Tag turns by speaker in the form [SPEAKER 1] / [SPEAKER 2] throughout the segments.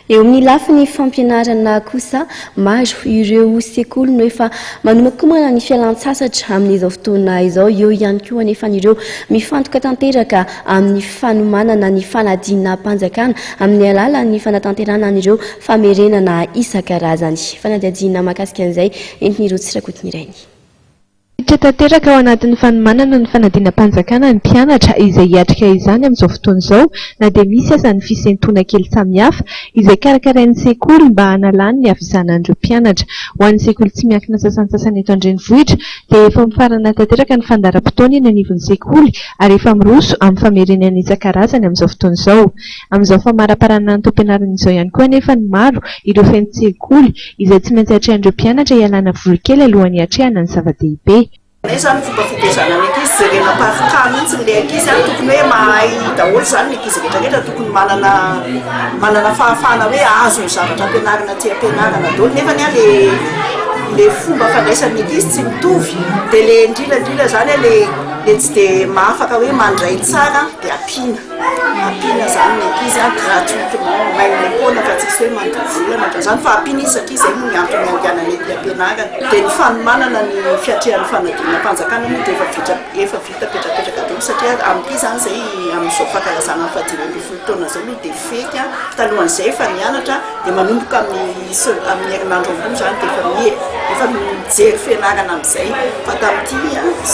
[SPEAKER 1] Eo amin'ny lafiny fampianarana kosa, maro ireo sekoly no efa manomankomana ny fialan-tsasatra amin'izao fotoana izao. Eo ihany koa anefa ireo mifantoka tanteraka amin'ny fanomanana ny fanadinam-panjakana amin'ny alalan'ny fanatanterahana an'ireo famerenana isan-karazany. Fanadihadiana mahakasika an'izay entin'ireo Tsirakotinirainy.
[SPEAKER 2] Hiditra tanteraka ao anatin'ny fanomanana ny fanadinam-panjakana ny mpianatra izay hiatrika izany amin'izao fotoana izao na dia misy aza ny fisentoana kely samihafa izay karakarain'ny sekoly mba hanalany ny havizanan'ireo mpianatra. Ho an'ny sekoly tsy miankina sasantsasany eto an-drenivohitra dia efa mifarana tanteraka ny fandaharam-potoana eny anivon'ny sekoly ary efa miroso amin'ny famerenana isan-karazany amin'izao fotoana izao. Amin'izao famaraparana ny taom-pianarana izao ihany koa anefa ny maro ireo fentin-tsekoly izay tsy maintsy atrehan'ireo mpianatra hialana voly kely alohan'ny hiatrehana ny zava-dehibe.
[SPEAKER 3] Aminay izany ny fomba fitaizana ny ankizy, jerena par cas mihitsy ilay ankizy an, tokony hoe mahay daholo izany ny ankizy rehetra rehetra, tokony manana manana fahafahana hoe hahazo ny zavatra ampianarina aty am-pianarana daholo, nefa anie le le fomba fandraisan'ny ankizy tsy mitovy, dia le indrindra indrindra izany an le le tsy dia mahafaka hoe mandray tsara dia ampiana. Ampiana izany ny ankizy an, gratuitement, maimaimpoana fa tsisy hoe mandoa vola na ohatran'izany fa ampiana izy satria izay moa ny antony andehanany ety am-pianarana. Dia ny fanomanana ny fiatrehan'ny fanadinam-panjakana moa dia efa vita efa vita petrapetraka daholo satria amin'ity izany izay amin'izao fankalazana ny fahadimy ambin'ny folo taona izao aloha dia fety an, talohan'izay efa nianatra dia manomboka amin'ny se amin'ny herinandro ambony izany dia efa mie efa mijery fianarana amin'izay fa tamin'ity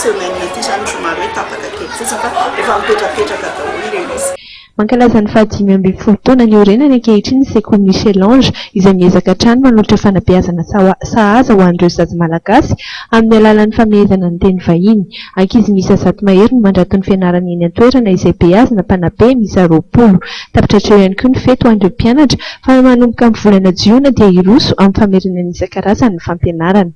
[SPEAKER 3] semaine ity izany somary hoe tapaka kely fotsiny fa efa mipetrapetraka daholo ilay izy.
[SPEAKER 2] Mankalaza ny faha-15 taona niorenany ankehitriny ny sekoly Michel Ange izay miezaka hatrany manolotra fanabeazana sahaza ho an'ireo zaza malagasy amin'ny alalan'ny famehezana ny teny vahiny. Ankizy miisa 100 mahery no mandrato ny fianarana eny an-toerana izay beazina mpanabe miisa 20. Tapitra hatreo ihany koa ny fety ho an'ireo mpianatra fa manomboka amin'ny volana jiona dia hiroso amin'ny famerenana isan-karazany ny fampianarana.